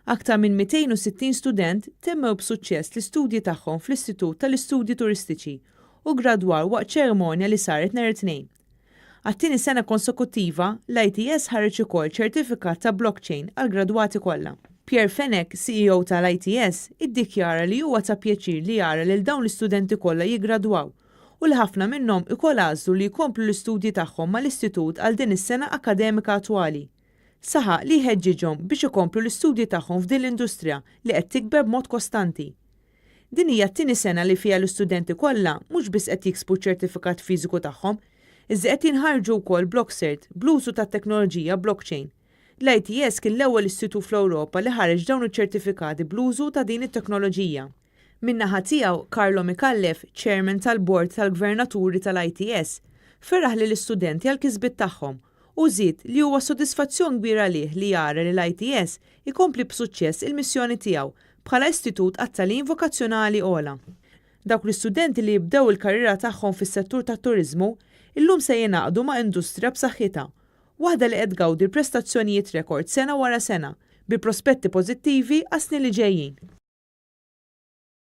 Aktar minn 260 student temmew b'suċċess l-istudji tagħhom fl-Istitut tal-Istudji Turistiċi u ggradwaw waqt ċerimonja li saret nhar it-Tnejn. Għat-tieni sena konsekuttiva, l-ITS ħareġ ukoll ċertifikat ta' blockchain għall-gradwati kollha. Pierre Fenech, CEO tal-ITS, iddikjara li huwa ta' pjaċir li jara lil dawn l-istudenti kollha jiggradwaw u li ħafna minnhom ukoll għażlu li jkomplu l-istudji tagħhom mal-istitut għal din is-sena akkademika attwali. Saħaq li jħeġġiġhom biex ikomplu l-istudji tagħhom f'din l-industrija li qed tikber b'mod kostanti. Din hija t-tieni sena li fiha l-istudenti kollha mhux biss qed jiksbu ċ-ċertifikat fiżiku tagħhom, iżda qed jinħarġu wkoll BlockCert bl-użu tat-teknoloġija blockchain. L-ITS kien l-ewwel istitut fl-Ewropa li ħareġ dawn iċ-ċertifikati bl-użu ta' din it-teknoloġija. Min-naħa tiegħu, Carlo Micallef, Chairman tal-Bord tal-Gvernaturi tal-ITS, feraħ lill-istudenti għall-kisbiet tagħhom u żied li huwa sodisfazzjon kbir għalih li jara li l-ITS ikompli b'suċċess il-missjoni tiegħu bħala istitut għat-tagħlim vokazzjonali ogħla. Dawk l-istudenti li jibdew il-karriera tagħhom fis-settur tat-turiżmu illum se jingħaqdu ma' industrija b'saħħitha, waħda li qed tgawdi prestazzjonijiet rekord sena wara sena, bi prospetti pożittivi għas-snin li ġejjin.